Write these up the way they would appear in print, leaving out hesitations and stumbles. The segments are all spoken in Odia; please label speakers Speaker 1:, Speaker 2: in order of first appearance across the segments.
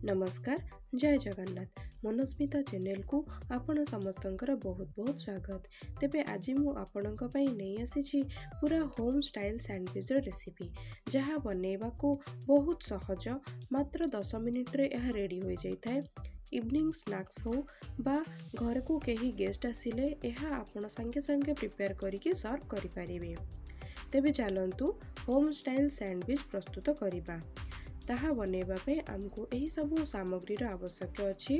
Speaker 1: ନମସ୍କାର, ଜୟ ଜଗନ୍ନାଥ। ମନସ୍ମିତା ଚ୍ୟାନେଲକୁ ଆପଣ ସମସ୍ତଙ୍କର ବହୁତ ବହୁତ ସ୍ୱାଗତ। ତେବେ ଆଜି ମୁଁ ଆପଣଙ୍କ ପାଇଁ ନେଇ ଆସିଛି ପୁରା ହୋମ୍ ଷ୍ଟାଇଲ୍ ସ୍ୟାଣ୍ଡୱିଚ୍ର ରେସିପି, ଯାହା ବନେଇବାକୁ ବହୁତ ସହଜ। ମାତ୍ର 10 ମିନିଟ୍ରେ ଏହା ରେଡ଼ି ହୋଇଯାଇଥାଏ। ଇଭିନିଂ ସ୍ନାକ୍ସ ହେଉ ବା ଘରକୁ କେହି ଗେଷ୍ଟ ଆସିଲେ, ଏହା ଆପଣ ସାଙ୍ଗେ ସାଙ୍ଗେ ପ୍ରିପେୟାର କରିକି ସର୍ଭ କରିପାରିବେ। ତେବେ ଚାଲନ୍ତୁ ହୋମ୍ ଷ୍ଟାଇଲ୍ ସ୍ୟାଣ୍ଡୱିଚ୍ ପ୍ରସ୍ତୁତ କରିବା। ତାହା ବନେଇବା ପାଇଁ ଆମକୁ ଏହିସବୁ ସାମଗ୍ରୀର ଆବଶ୍ୟକ ଅଛି।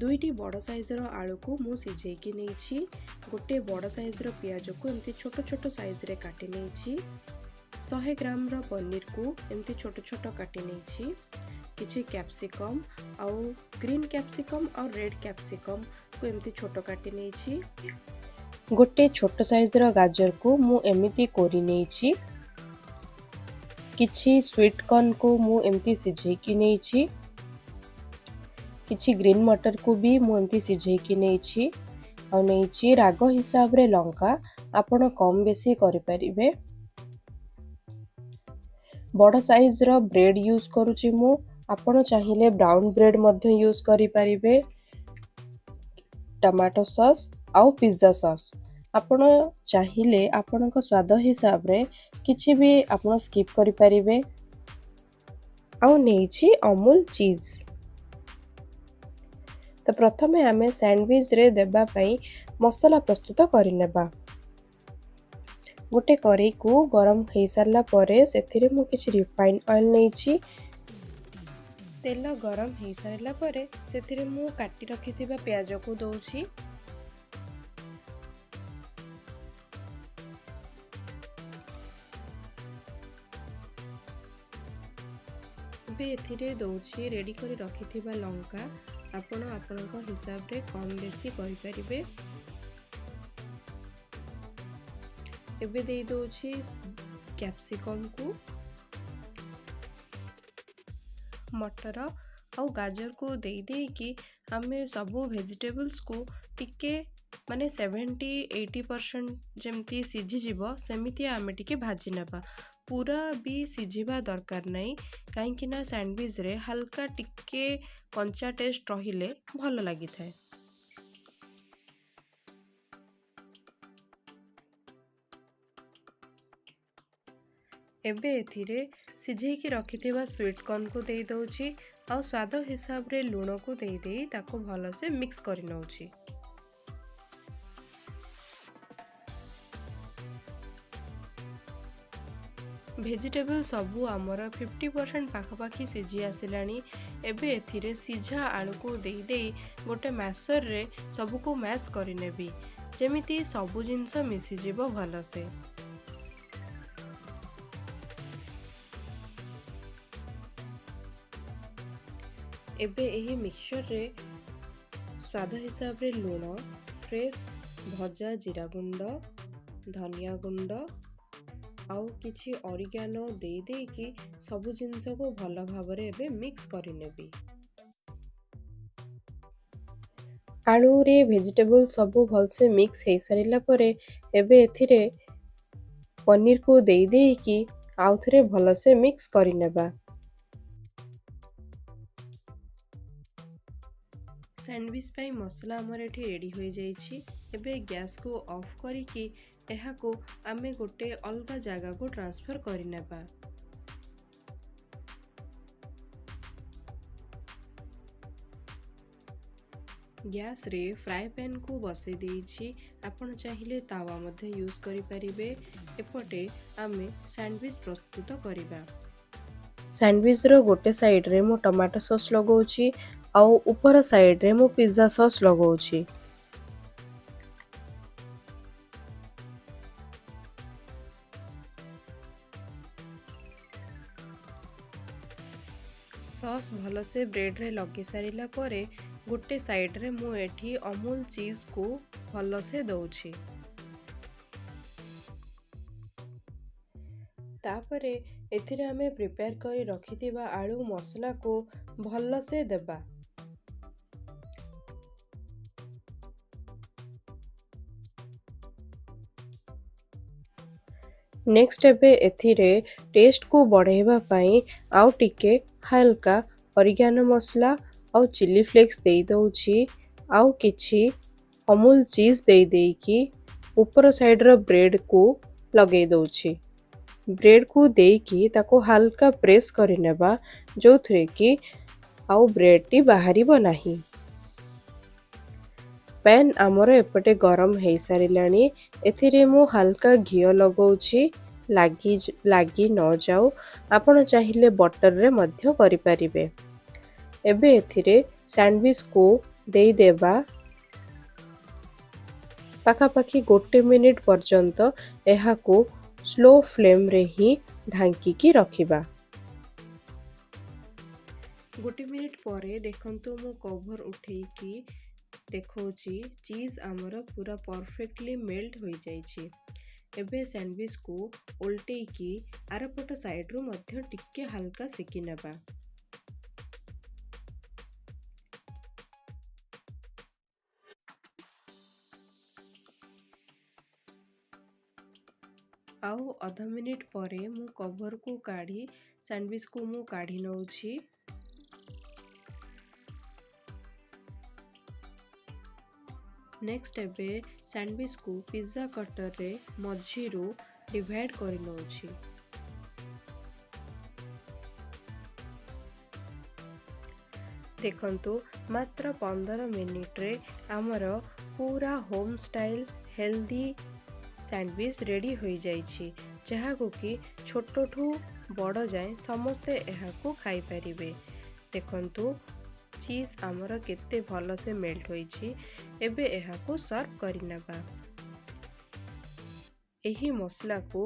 Speaker 1: 2ଟି ବଡ଼ ସାଇଜ୍ର ଆଳୁକୁ ମୁଁ ସିଝେଇକି ନେଇଛି। ଗୋଟେ ବଡ଼ ସାଇଜ୍ର ପିଆଜକୁ ଏମିତି ଛୋଟ ଛୋଟ ସାଇଜ୍ରେ କାଟି ନେଇଛି। 100 ଗ୍ରାମର ପନିରକୁ ଏମିତି ଛୋଟ ଛୋଟ କାଟି ନେଇଛି। କିଛି କ୍ୟାପ୍ସିକମ୍ ଆଉ ଗ୍ରୀନ୍ କ୍ୟାପ୍ସିକମ୍ ଆଉ ରେଡ଼୍ କ୍ୟାପ୍ସିକମ୍କୁ ଏମିତି ଛୋଟ କାଟି ନେଇଛି। ଗୋଟେ ଛୋଟ ସାଇଜ୍ର ଗାଜରକୁ ମୁଁ ଏମିତି କୋରି ନେଇଛି। କିଛି ସୁଇଟ୍ କର୍ଣ୍ଣକୁ ମୁଁ ଏମିତି ସିଝେଇକି ନେଇଛି। କିଛି ଗ୍ରୀନ୍ ମଟରକୁ ବି ମୁଁ ଏମିତି ସିଝେଇକି ନେଇଛି। ଆଉ ନେଇଛି ରାଗ ହିସାବରେ ଲଙ୍କା, ଆପଣ କମ୍ ବେଶୀ କରିପାରିବେ। ବଡ଼ ସାଇଜ୍ର ବ୍ରେଡ଼୍ ୟୁଜ୍ କରୁଛି ମୁଁ, ଆପଣ ଚାହିଁଲେ ବ୍ରାଉନ୍ ବ୍ରେଡ଼୍ ମଧ୍ୟ ୟୁଜ୍ କରିପାରିବେ। ଟମାଟୋ ସସ୍ ଆଉ ପିଜ୍ଜା ସସ୍, ଆପଣ ଚାହିଁଲେ ଆପଣଙ୍କ ସ୍ୱାଦ ହିସାବରେ କିଛି ବି ଆପଣ ସ୍କିପ୍ କରିପାରିବେ। ଆଉ ନେଇଛି ଅମୁଲ ଚିଜ୍। ତ ପ୍ରଥମେ ଆମେ ସ୍ୟାଣ୍ଡୱିଚ୍ରେ ଦେବା ପାଇଁ ମସଲା ପ୍ରସ୍ତୁତ କରିନେବା। ଗୋଟେ କରେଇକୁ ଗରମ ହେଇସାରିଲା ପରେ ସେଥିରେ ମୁଁ କିଛି ରିଫାଇନ୍ ଅଏଲ୍ ନେଇଛି। ତେଲ ଗରମ ହେଇସାରିଲା ପରେ ସେଥିରେ ମୁଁ କାଟି ରଖିଥିବା ପିଆଜକୁ ଦେଉଛି। ଏବେ ଏଥିରେ ଦେଉଛି ରେଡ଼ି କରି ରଖିଥିବା ଲଙ୍କା, ଆପଣ ଆପଣଙ୍କ ହିସାବରେ କମ୍ ବେଶୀ କରିପାରିବେ। ଏବେ ଦେଇଦେଉଛି କ୍ୟାପ୍ସିକମ୍କୁ, ମଟର ଆଉ ଗାଜରକୁ ଦେଇ ଦେଇକି ଆମେ ସବୁ ଭେଜିଟେବଲ୍ସକୁ ଟିକେ ମାନେ 70-80% ଯେମିତି ସିଝିଯିବ ସେମିତି ଆମେ ଟିକେ ଭାଜି ନେବା। ପୁରା ବି ସିଝିବା ଦରକାର ନାହିଁ, କାହିଁକି ନା ସ୍ୟାଣ୍ଡୱିଚ୍ରେ ହାଲକା ଟିକେ କଞ୍ଚା ଟେଷ୍ଟ ରହିଲେ ଭଲ ଲାଗିଥାଏ। ଏବେ ଏଥିରେ ସିଝେଇକି ରଖିଥିବା ସୁଇଟ୍ କର୍ଣ୍ଣକୁ ଦେଇଦେଉଛି ଆଉ ସ୍ୱାଦ ହିସାବରେ ଲୁଣକୁ ଦେଇଦେଇ ତାକୁ ଭଲସେ ମିକ୍ସ କରି ନେଉଛି। ଭେଜିଟେବଲ୍ ସବୁ ଆମର 50% ପାଖାପାଖି ସିଝି ଆସିଲାଣି। ଏବେ ଏଥିରେ ସିଝା ଆଳୁକୁ ଦେଇଦେଇ ଗୋଟେ ମ୍ୟାସରରେ ସବୁକୁ ମ୍ୟାସ୍ କରିନେବି, ଯେମିତି ସବୁ ଜିନିଷ ମିଶିଯିବ ଭଲସେ। ଏବେ ଏହି ମିକ୍ସଚରରେ ସ୍ୱାଦ ହିସାବରେ ଲୁଣ, ଫ୍ରେଶ୍ ଭଜା ଜିରା ଗୁଣ୍ଡ, ଧନିଆ ଗୁଣ୍ଡ ଆଉ କିଛି ଅରିଗାନୋ ଦେଇ ଦେଇକି ସବୁ ଜିନିଷକୁ ଭଲ ଭାବରେ ଏବେ ମିକ୍ସ କରିନେବି। ଆଳୁରେ ଭେଜିଟେବଲ୍ ସବୁ ଭଲସେ ମିକ୍ସ ହେଇସାରିଲା ପରେ ଏବେ ଏଥିରେ ପନିରକୁ ଦେଇ ଦେଇକି ଆଉଥରେ ଭଲସେ ମିକ୍ସ କରିନେବା। ସ୍ୟାଣ୍ଡୱିଚ୍ ପାଇଁ ମସଲା ଆମର ଏଠି ରେଡ଼ି ହୋଇଯାଇଛି। ଏବେ ଗ୍ୟାସ୍କୁ ଅଫ୍ କରିକି ଏହାକୁ ଆମେ ଗୋଟେ ଅଲଗା ଜାଗାକୁ ଟ୍ରାନ୍ସଫର୍ କରିନେବା। ଗ୍ୟାସ୍ରେ ଫ୍ରାଏ ପ୍ୟାନ୍କୁ ବସେଇ ଦେଇଛି, ଆପଣ ଚାହିଁଲେ ତାୱା ମଧ୍ୟ ୟୁଜ୍ କରିପାରିବେ। ଏପଟେ ଆମେ ସ୍ୟାଣ୍ଡୱିଚ୍ ପ୍ରସ୍ତୁତ କରିବା। ସ୍ୟାଣ୍ଡୱିଚ୍ର ଗୋଟେ ସାଇଡ଼୍ରେ ମୁଁ ଟମାଟୋ ସସ୍ ଲଗାଉଛି ଆଉ ଉପର ସାଇଡ଼୍ରେ ମୁଁ ପିଜ୍ଜା ସସ୍ ଲଗାଉଛି। ସସ୍ ଭଲସେ ବ୍ରେଡ଼୍ରେ ଲଗେଇ ସାରିଲା ପରେ ଗୋଟେ ସାଇଡ଼୍ରେ ମୁଁ ଏଠି ଅମୁଲ ଚିଜ୍କୁ ଭଲସେ ଦେଉଛି। ତାପରେ ଏଥିରେ ଆମେ ପ୍ରିପେୟାର କରି ରଖିଥିବା ଆଳୁ ମସଲାକୁ ଭଲସେ ଦେବା। ନେକ୍ସଟ ଏବେ ଏଥିରେ ଟେଷ୍ଟକୁ ବଢ଼େଇବା ପାଇଁ ଆଉ ଟିକେ ହାଲକା ଅରିଗାନୋ ମସଲା ଆଉ ଚିଲି ଫ୍ଲେକ୍ସ ଦେଇଦେଉଛି ଆଉ କିଛି ଅମୁଲ ଚିଜ୍ ଦେଇ ଦେଇକି ଉପର ସାଇଡ଼୍ର ବ୍ରେଡ଼କୁ ଲଗେଇ ଦେଉଛି। ବ୍ରେଡ଼କୁ ଦେଇକି ତାକୁ ହାଲକା ପ୍ରେସ୍ କରିନେବା, ଯେଉଁଥିରେ କି ଆଉ ବ୍ରେଡ଼ଟି ବାହାରିବ ନାହିଁ। ପ୍ୟାନ୍ ଆମର ଏପଟେ ଗରମ ହେଇସାରିଲାଣି। ଏଥିରେ ମୁଁ ହାଲକା ଘିଅ ଲଗାଉଛି, ଲାଗି ଲାଗି ନଯାଉ। ଆପଣ ଚାହିଁଲେ ବଟରରେ ମଧ୍ୟ କରିପାରିବେ। ଏବେ ଏଥିରେ ସ୍ୟାଣ୍ଡୱିଚକୁ ଦେଇଦେବା। ପାଖାପାଖି 1 ମିନିଟ୍ ପର୍ଯ୍ୟନ୍ତ ଏହାକୁ ସ୍ଲୋ ଫ୍ଲେମ୍ରେ ହିଁ ଢାଙ୍କିକି ରଖିବା। 1 ମିନିଟ୍ ପରେ ଦେଖନ୍ତୁ, ମୁଁ କଭର୍ ଉଠେଇକି ଦେଖାଉଛି, ଚିଜ୍ ଆମର ପୁରା ପରଫେକ୍ଟଲି ମେଲ୍ଟ ହୋଇଯାଇଛି। ଏବେ ସ୍ୟାଣ୍ଡୱିଚକୁ ଓଲଟେଇକି ଆରପଟ ସାଇଡ଼ରୁ ମଧ୍ୟ ଟିକେ ହାଲକା ସେକି ନେବା। ଆଉ ଅଧ ମିନିଟ୍ ପରେ ମୁଁ କଭରକୁ କାଢ଼ି ସ୍ୟାଣ୍ଡୱିଚକୁ ମୁଁ କାଢ଼ି ନେଉଛି। ନେକ୍ସଟ ଏବେ ସ୍ୟାଣ୍ଡୱିଚକୁ ପିଜ୍ଜା କଟରରେ ମଝିରୁ ଡିଭାଇଡ଼ କରିନେଉଛି। ଦେଖନ୍ତୁ, ମାତ୍ର 15 ମିନିଟ୍ରେ ଆମର ପୁରା home style healthy sandwich ready ହୋଇଯାଇଛି, ଯାହାକୁ କି ଛୋଟଠୁ ବଡ଼ ଯାଏଁ ସମସ୍ତେ ଏହାକୁ ଖାଇପାରିବେ। ଦେଖନ୍ତୁ, ଚିଜ୍ ଆମର କେତେ ଭଲସେ ମେଲ୍ଟ ହୋଇଛି। ଏବେ ଏହାକୁ ସର୍ଭ କରିନେବା। ଏହି ମସଲାକୁ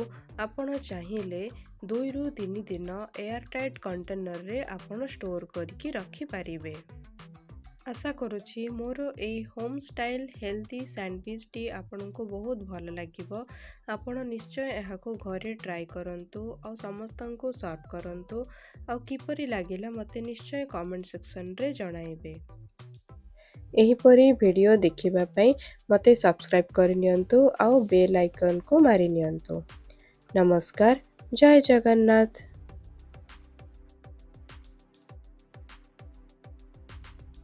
Speaker 1: ଆପଣ ଚାହିଁଲେ 2ରୁ 3 ଦିନ ଏୟାରଟାଇଟ୍ କଣ୍ଟେନରରେ ଆପଣ ଷ୍ଟୋର୍ କରିକି ରଖିପାରିବେ। ଆଶା କରୁଛି ମୋର ଏଇ ହୋମ୍ ଷ୍ଟାଇଲ୍ ହେଲ୍ଦି ସ୍ୟାଣ୍ଡୱିଚଟି ଆପଣଙ୍କୁ ବହୁତ ଭଲ ଲାଗିବ। ଆପଣ ନିଶ୍ଚୟ ଏହାକୁ ଘରେ ଟ୍ରାଏ କରନ୍ତୁ ଆଉ ସମସ୍ତଙ୍କୁ ସର୍ଭ କରନ୍ତୁ, ଆଉ କିପରି ଲାଗିଲା ମୋତେ ନିଶ୍ଚୟ କମେଣ୍ଟ ସେକ୍ସନରେ ଜଣାଇବେ। ଏହିପରି ଭିଡ଼ିଓ ଦେଖିବା ପାଇଁ ମୋତେ ସବସ୍କ୍ରାଇବ୍ କରିନିଅନ୍ତୁ ଆଉ ବେଲ୍ ଆଇକନ୍କୁ ମାରି ନିଅନ୍ତୁ। ନମସ୍କାର, ଜୟ ଜଗନ୍ନାଥ।